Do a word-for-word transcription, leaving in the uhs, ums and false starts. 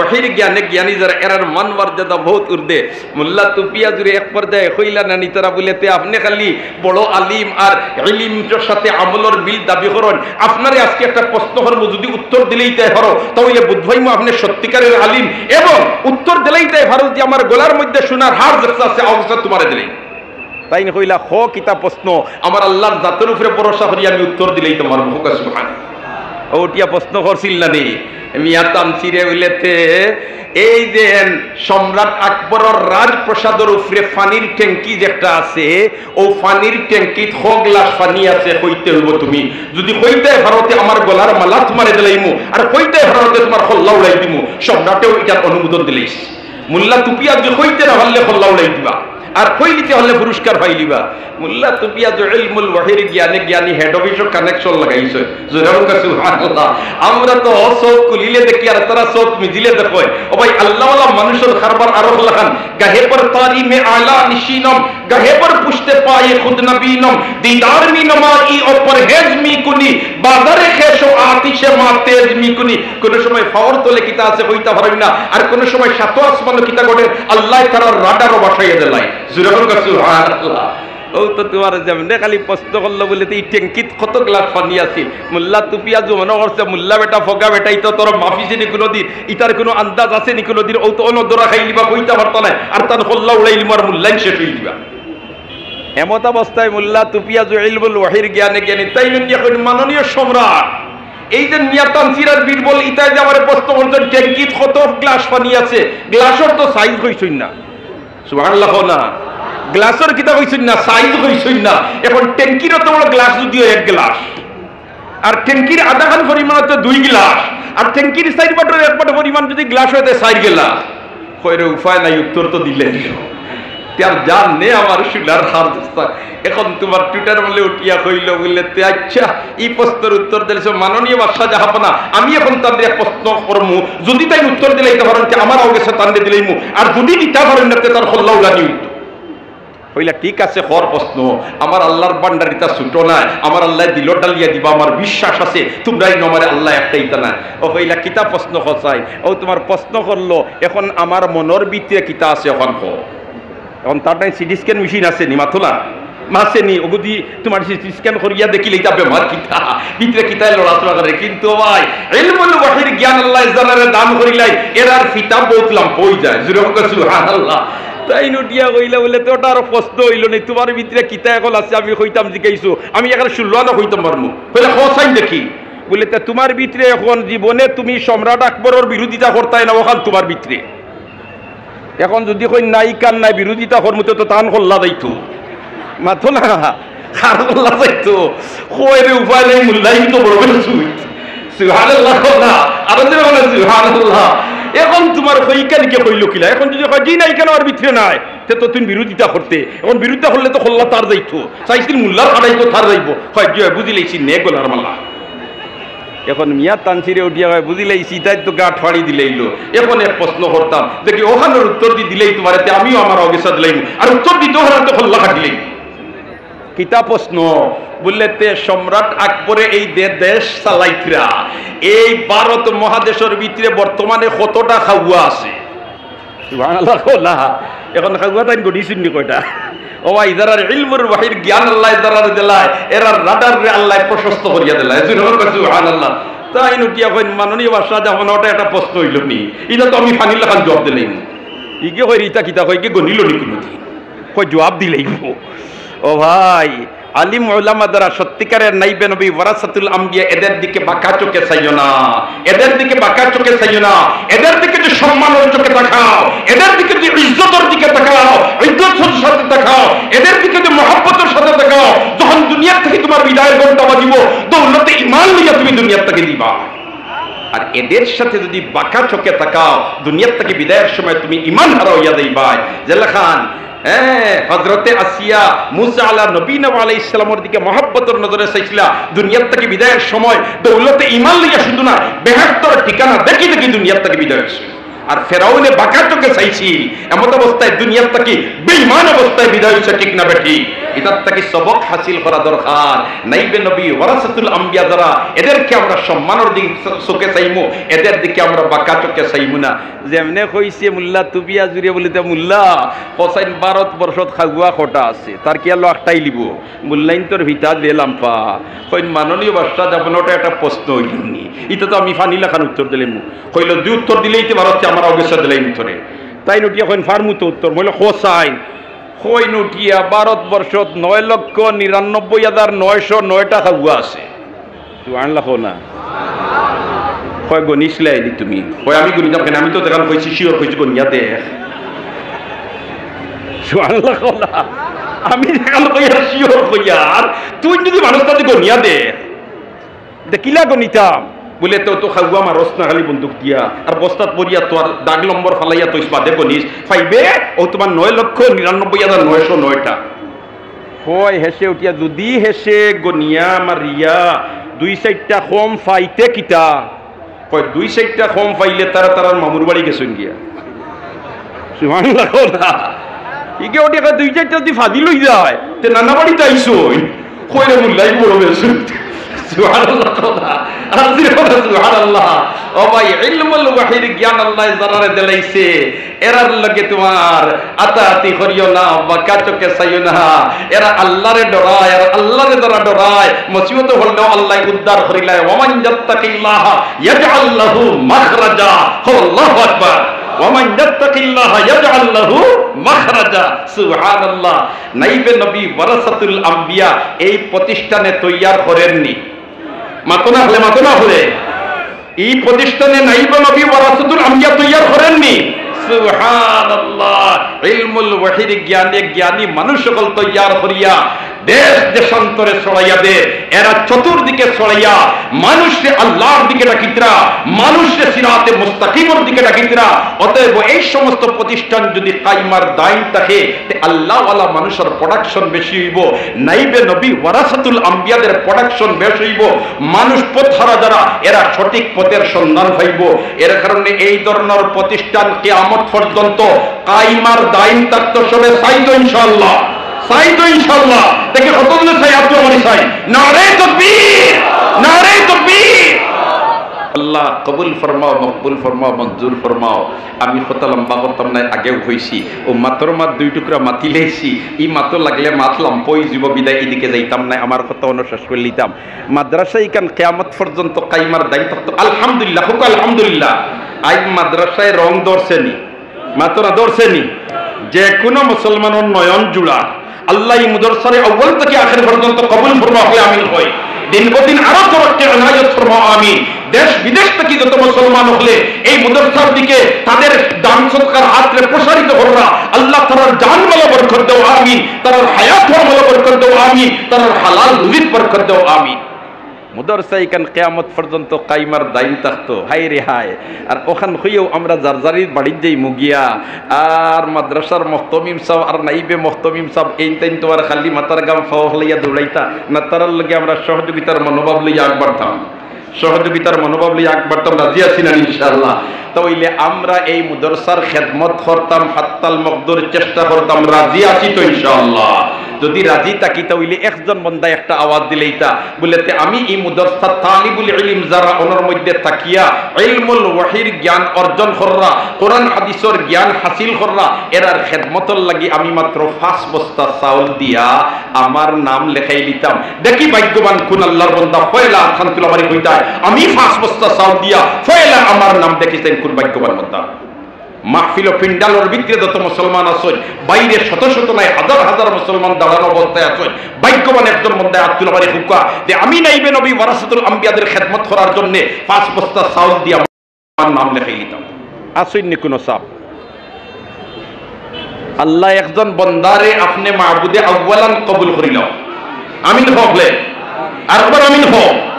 ওহির জ্ঞানে জ্ঞানী যারা, এরার মান মর্যাদা বহুত ঊর্ধ্বে। মোল্লা তুপিয়া জুরে এক পর্যায়ে কইলা নানি তারা বুলে, "তে আপনে খালি বড় আলিম আর ইলিমর সাথে আমলর মিল দাবি করইন, আপনারে আজকে একটা প্রশ্ন করমু, যুদি উত্তর দিলাইতায় পারো, তা অইলে বুঝবায়মু আপনে সত্যিকারের আলিম, এবং উত্তর দিলাইতায় পারো যে আমার গলার মধ্যে সোনার হার যেটা আছে, অবস্থা তুমারে দিলাই।" তাইন কইলা, "ক কিতা প্রশ্ন?" "আমার আল্লার জাতর উপরে ভরসা করি আমি উত্তর দিলাইতাম পারমু।" কউক্কা সুবহান। অউ উঠিয়া প্রশ্ন করছিল না নি? মিয়া তানসিরে বুলে তে, এই যে সম্রাট আকবরর রাজপ্রাসাদর উপরে পানির ট্যাঙ্কি যেটা আছে, অউ পানির ট্যাঙ্কিত ক গ্লাস পানি আছে কইতে অইবো তুমি। যুদি কইতায় পারো তে আমার গলার মালা তুমারে দিলাইমু, আর কইতায় পারো তে তুমার কল্লা উড়াই দিমু। সম্রাটেও ইটার অনুমোদন দিলাইছে। মোল্লা তুপিয়া যে কইতে না পারলে কল্লা উড়াই দিবা, আর কইলিতে পারলে পুরস্কার পাইলিবা। মোল্লা তুপিয়া যে ইলমুল ওহির জ্ঞানে জ্ঞানী, হেড অফিসর কানেকশন লাগাইছে। জোরে কউক্কা সুবহানাল্লাহ। আমরা তো চউখ খুলিলে দেখি আর তারা চউখ মিজিলে দেখইন। ও ভাই, আল্লাহওয়ালা মানুষর কারবার আরো লাখান। گاہ پر طاری میں اعلیٰ نشینم، گاہ پر پشت پای خود نبینم، دیدار می‌نمایی و پرہیز می‌کنی، با زر خویش و آتش ما تیز می‌کنی۔ কুনু সময় পাওর তলে কিতা আছে কইতা পারইন না, আর কুনু সময় সাত আসমানো কিতা ঘটে আল্লায় তারার রাডারো ভাসাইয়া দিলাইন। জোরে কউক্কা সুবহানাল্লাহ। অউ তো তুমার যেমনে খালি প্রশ্ন করলো বুলে, "তে ই ট্যাঙ্কিত কত গ্লাস পানি আছিল?" মোল্লা তুপিয়া জু মনো করছে, মোল্লা বেটা, ফগা বেটা, ইতা তো তোর মাফিছে নি কুনুদিন, ইতার কুনু আন্দাজ আছে নি কুনুদিন, অউ তো অনো ধরা খাইলিবা, কইতা পারতা নায়, আর তান কল্লা উড়াইলিমু আর মোল্লাইন শেষ অইলিবা। এমতাবস্থায় মোল্লা তুপিয়া জু ইলমুল ওহির জ্ঞানে জ্ঞানী, তাইন অখন মাননীয় সম্রাট, এই যে মিয়া তানসির আর বীরবল ইতায় যে আমারে প্রশ্ন করছইন, ট্যাঙ্কিত কত গ্লাস পানি আছে, গ্লাসর তো সাইজ কইছইন না। সুবহানাল্লাহ কও না। গ্লাসর কিতা কইছইন না, সাইজ কইছইন না। এখন ট্যাঙ্কির অত বড় গ্লাস যুদি অয় এক গ্লাস, আর ট্যাঙ্কির আধাখান পরিমাণ অয় তে দুই গ্লাস, আর ট্যাঙ্কির চাইর বাটর এক বাট পরিমাণ যুদি গ্লাস অয় তে চাইর গ্লাস। কয় রে, উপায় নাই, উত্তর তো দিলাইলো। তে আর জান নে আমার সোনার হার দোস্তা। এখন তুমার টুটার মলে উঠিয়া কইলো বুলে, "তে আচ্ছা, ই প্রশ্নর উত্তর দিলাইছো মাননীয় বাদশাহ জাহাপনা, আমি এখন তানরে এক প্রশ্ন করমু, যুদি তাইন উত্তর দিলাইতা পারইন তে আমার অউ গেছে তানরে দিলাইমু, আর যুদি দিতা পারইন না তে তার কল্লা উড়ানি অইতো।" কইলা, "ঠিক আছে, কর প্রশ্ন, আমার আল্লার ভান্ডার ইতা ছুটো নায়, আমার আল্লায় দিলো ঢালিয়া দিবা, আমার বিশ্বাস আছে, তুমরা ইনো আমারে আল্লায় আটকাইতা নায়।" অউ কইলা, "কিতা প্রশ্ন কও চাই?" "অউ তুমার প্রশ্ন করলো, এখন আমার মনর ভিতরে কিতা আছে অখান কও।" এখন তার নাই সিটি স্ক্যান মেশিন আছে নি, মাতলা? আছে নি? অগুদি তুমার সিটি স্ক্যান করিয়া দেখিলে ইতা বেমার কিতা, ভিতরে কিতায় লড়াচড়া করে। কিন্তু ভাই, ইলমুল ওহির জ্ঞান আল্লায় যারারে দান করিলাইন, এরার ফিতা বহুত লাম্বা অইযায়। জোরে কউক্কা সুবহানাল্লাহ। তাইন উঠিয়া কইলা বুলে, "তে ওটার প্রশ্ন অইলো নি, তুমার ভিতরে কিতা অকল আছে আমি কইতাম জিকাইছো, আমি এখান ষোলো আনা কইতাম পারমু।" কইলা, "কও চাইন দেখি।" বুলে, "তে তুমার ভিতরে এখন জীবনে তুমি সম্রাট আকবরর বিরোধিতা করতায় না, অখান তুমার ভিতরে।" এখন যুদি কইন না, ইখান নায়, বিরোধিতা করমু, তে তো তান কল্লা যাইতো। মাতো না, কার কল্লা যাইতো? কয় রে, উপায় নাই, মোল্লাইন তো বড় বেশি। সুবহানাল্লাহ কও না, আরো জোরে বলো সুবহানাল্লাহ। এখন তুমার কই ইখান কে কইলো কিলা? এখন যুদি কয়, "জি না, ইখান আমার ভিতরে নায়," তে তো তুমি বিরোধিতা করতে। এখন বিরোধিতা করলে তো কল্লা তার যাইতো, চাইছিল মোল্লার কাটাইতো তার যাইবো। কয়, "জি অয়, বুঝিলাইছি, নে গলার মালা।" এখন মিয়া তানসিরে উঠিয়া কয়, "বুঝিলাইছি, ইতায় তো গাট ফাড়ি দিলাইলো।" এখন এক প্রশ্ন করতাম, দেখি অখানর উত্তর দি দিলাই তুমারে, তে আমিও আমার অউ গেছে দিলাইমু, আর উত্তর দিতে অখান তে কল্লা কাটিলাইমু। কিতা প্রশ্ন? বুলে, "তে সম্রাট আকবরে এই দে-, দেশ চালাইতরা, এই ভারত মহাদেশর ভিতরে বর্তমানে কতটা খাওয়া আছে?" সুবহানাল্লাহ কও না। এখন খাওয়া তাইন গনিছইন নি কয়টা? ও ভাই, যারার ইলমুল ওহির জ্ঞান আল্লায় যারারে দিলাইন, এরার রাডাররে আল্লায় প্রশস্ত করিয়া দিলাইন। জোরে কও সুবহানাল্লাহ। তাইন উঠিয়া কইন, "মাননীয় বাদশাহ, যেমন ওটা একটা প্রশ্ন অইলো নি, ইটা তো আমি পানির লাখান জবাব দিলাইমু।" ইগে কয়, "ইতা কিতা কয়, ইগে গনিলো নি কুনুদিন?" কয়, "জবাব দিলাইমু।" ও ভাই, আলিম উলামা যারা সত্যিকারের নাইবে নবী, ওয়ারাসাতুল আম্বিয়া, এদের দিকে বাঁকা চোখে চাইও না, এদের দিকে বাঁকা চোখে চাইও না, এদের দিকে যে সম্মানের চোখে তাকাও, এদের দিকে যে ইজ্জতের দিকে তাকাও, ইজ্জতের সাথে তাকাও, এদের দিকে যে মহব্বতের সাথে তাকাও। যখন দুনিয়া থাকি তুমার বিদায়ের ঘন্টা বাজিবো, দৌলতে ইমান লইয়া তুমি দুনিয়া থাকি দিবা। আর এদের সাথে যুদি বাঁকা চোখে তাকাও, দুনিয়া থাকি বিদায়ের সময় তুমি ইমান হারা অইয়া যাইবায়। যেলাখান হ্যাঁ, হযরতে আসিয়া মুসা আলা নবীনা ওয়া আলাইহিস সালামর দিকে মহব্বতর নজরে চাইছিলা, দুনিয়ার থাকি বিদায়ের সময় দৌলতে ইমান লইয়া শুধু না, বেহেশতর ঠিকানা দেখি দেখি দুনিয়ার থাকি বিদায় অইছে। আর ফেরাউনে বাঁকা চোখে চাইছিল, এমতাবস্থায় দুনিয়ার থাকি বেঈমান অবস্থায় বিদায় অইছে, ঠিক না বেঠিক? এটার থাকি সবক হাসিল করা দরকার। নাইবে নবী, ওয়ারাসাতুল আম্বিয়া যারা, এদেরকে আমরা সম্মানর দিক চোখে চাইমু, এদের দিকে আমরা বাঁকা চোখে চাইমু না। যেমনে কইছে মুল্লা তুবিয়া জুড়ে বলিতে, "মুল্লা, হোসাইন ভারতবর্ষত খাগুয়া কটা আছে, তার কি আলো আখটাই লিব?" মুল্লাইন তোর ভিতা দে লাম্পা। কইন, "মাননীয় বাদশাহ, আপনার ওটা একটা প্রশ্ন হইল নি, এটা তো আমি ফানি লাখান উত্তর দিলাম।" কইল, "দুই উত্তর দিলেই তো ভারতে আমার অবস্থা দিলাম উত্তরে।" তাই নুটিয়া কইন, "ফার্মু তো উত্তর।" বলে, "হোসাইন।" কইন উঠিয়া, "ভারতবর্ষত নয় লক্ষ নিরানব্বই হাজার নয়শো নয়টা খাগুয়া আছে।" সুবহানাল্লাহ কও না। কয়, "গনিছলায়নি তুমি?" কয়, "আমি গনিতাম কেনে? আমি তো দেখান কইছি, শিওর কইছি, গনিয়া দেখ।" সুবহানাল্লাহ কও না। আমি দেখান কইয়ার, শিওর কইয়ার, তুই যদি মানুষ তাতে গনিয়া দেখ, দেখিলা গনিতাম। বলে, "তো, তো খাগুয়া মারস না খালি বন্দুক দিয়া, আর বস্তাত ভরিয়া তো আর দাগ নম্বর ফালাইয়া তো ইস বাদে গনিস, পাইবে ও তোমার নয় লক্ষ নিরানব্বই হাজার নয়শো নয়টা।" কয়, হেসে উঠিয়া, "যদি হেসে গনিয়া মারিয়া দুই চাইরটা কম পাইতে কিতা?" কয়, "দুই চাইরটা কম পাইলে তারা তারার মামুর বাড়ি গেছইন গিয়া।" সুবহানাল্লাহ কও না। ইগে উঠিয়া কয়, "দুই চাইরটা যদি ফাজিল হই যায়, তে নানা বাড়িত আইছইন।" কইরে মুল্লাই বড় বেশ। সুবহানাল্লাহ কও না। আর জোরে কও না সুবহানাল্লাহ। ও ভাই, ইলমুল ওয়াহির জ্ঞান আল্লাহ যারারে দিলাইছে, এরার লগে তোমার আতাআতি করিও না, বাঁকা চোখে চাইও না। এরা আল্লাহরে ডরায়, আর আল্লাহরে যারা ডরায়, মুসিবত হলেও আল্লাহ উদ্ধার করিলায়। "ওয়ামান ইয়াত্তাকিল্লাহা ইয়াজআল লাহু মাখরাজা।" কও, "আল্লাহু আকবার।" "ওয়ামান ইয়াত্তাকিল্লাহা ইয়াজআল লাহু মাখরাজা।" সুবহানাল্লাহ। নাইবে নবী ওয়ারাসাতুল আম্বিয়া এই প্রতিষ্ঠানে তৈয়ার করেননি। মাতো না হলে, মাতো না হলে। এই প্রতিষ্ঠানে নাইবে নবী ওয়ারাসাতুল আম্বিয়া তৈয়ার করেননি। সুবহানাল্লাহ। ইলমুল ওয়াহির জ্ঞানে জ্ঞানী মানুষ সকল তৈয়ার করিয়া দেশ দেশান্তরে ছড়াইয়া দে। এরা চতুর্দিকে ছড়াইয়া মানুষরে আল্লাহর দিকে ডাকিতরা, মানুষরে সিরাতে মুস্তাকিমর দিকে ডাকিতরা। অতএব এই সমস্ত প্রতিষ্ঠান যদি কাইমার দাইম থাকে, তে আল্লাহওয়ালা মানুষের প্রোডাকশন বেশি হইব, নাইবে নবী ওয়ারাসাতুল আম্বিয়াদের প্রোডাকশন বেশ হইব। মানুষ পথহারা যারা, এরা সঠিক পথের সন্ধান পাইব। এর কারণে এই ধরনের প্রতিষ্ঠান কিয়ামত পর্যন্ত কাইমার দাইম থাকতো। সবে চাইতো ইনশাআল্লাহ, চাইতো ইনশাআল্লাহ। দেখি কতজনে চাই, আপনি আমারই চাই। নারে তকবীর, নারে তকবীর। আল্লাহ কবুল ফরমাও, মকবুল ফরমাও, মঞ্জুর ফরমাও। আমি কথা লম্বা করতাম না, আগেও কইছি, ও মাতর মাত দুই টুকরা মাতি লেছি, ই মাতো লাগলে মাত লম্বা হই যাব, বিদায় এদিকে যাইতাম না, আমার কথা অনো শেষ করি লিতাম। মাদ্রাসা ইখান কিয়ামত পর্যন্ত কাইমার দাইম থাকতো। আলহামদুলিল্লাহ, কউক্কা আলহামদুলিল্লাহ। আইজ মাদ্রাসায় রং ধরছে নি, মাতরা ধরছে নি? যে কোনো মুসলমানর নয়ন জুড়া। আল্লাহ এই মুদরসারে আউয়াল থাকি আখের পর্যন্ত কবুল ফরমাও, কই আমিন কই। দিন বদিন আরো তরক্কি এনায়েত ফরমাও, আমিন। দেশ বিদেশ থাকি যত মুসলমান অকলে এই মুদরসার দিকে তাদের দান সদকার হাতরে প্রসারিত কররা, আল্লাহ তারার জান মালো বরকত দেও, আমিন। তারার হায়াত মালো বরকত দেও, আমিন। তারার হালাল রুজিত বরকত দেও, আমিন। মুদরসা ইখান কিয়ামত পর্যন্ত কাইমার দাইম থাকতো। হায় রে হায়। আর অখান কইয়াউ আমরা যার যারির বাড়িত যাইমু গিয়া। আর মাদ্রাসার মুহতমিম সাব আর নাইবে মুহতমিম সাব এইন তাইন তো আর খালি মাথার ঘাম ফাও ফালাইয়া দৌড়াইতা না, তারার লগে আমরা সহযোগিতার মনোভাব লইয়া আগবাড়তাম, সহযোগিতার মনোভাব লইয়া আগবাড়তাম। রাজি আছি না ইনশাআল্লাহ? তা অইলে আমরা এই মুদরসার খেদমত করতাম, হাত্তাল মকদুর চেষ্টা করতাম। রাজি আছি তো ইনশাআল্লাহ? যদি রাজি থাকি, তা অইলে একজন বন্দা একটা আওয়াজ দিলাইতা, বলে, "তে আমি এই মুদরসার তালিবুল ইলিম যারা, অনর মধ্যে থাকিয়া ইলমুল ওয়াহির জ্ঞান অর্জন কররা, কোরআন হাদিসর জ্ঞান হাসিল কররা, এরার খেদমতর লাগি আমি মাত্র পাঁচ বস্তা চাউল দিয়া আমার নাম লেখাই দিতাম।" দেখি ভাগ্যবান কোন আল্লাহর বন্দা, পয়লা আতখান তুলা মারি কইতায়, "আমি পাঁচ বস্তা চাউল দিয়া পয়লা আমার নাম।" দেখি চাইন কোন ভাগ্যবান বন্দা। মাহফিল ও পিন্ডালর ভিতরে যত মুসলমান আছইন, বাইরে শত শত নাই, হাজার হাজার মুসলমান দাঁড়ানো অবস্থায় আছইন, ভাগ্যবান একজন বন্দায় আত তুলা মারি কউক্কা যে, "আমি নাইবে নবী ওয়ারাসাতুল আম্বিয়াদের খেদমত করার জন্য পাঁচ বস্তা চাউল দিয়া আমার নাম লেখাই দিতাম।" আছইন নি কোনো সাব? আল্লাহ একজন বন্দারে আপনে মাবুদে আউয়ালান কবুল করিলাও। আমিন কও অকলে। আরবার আমিন কও।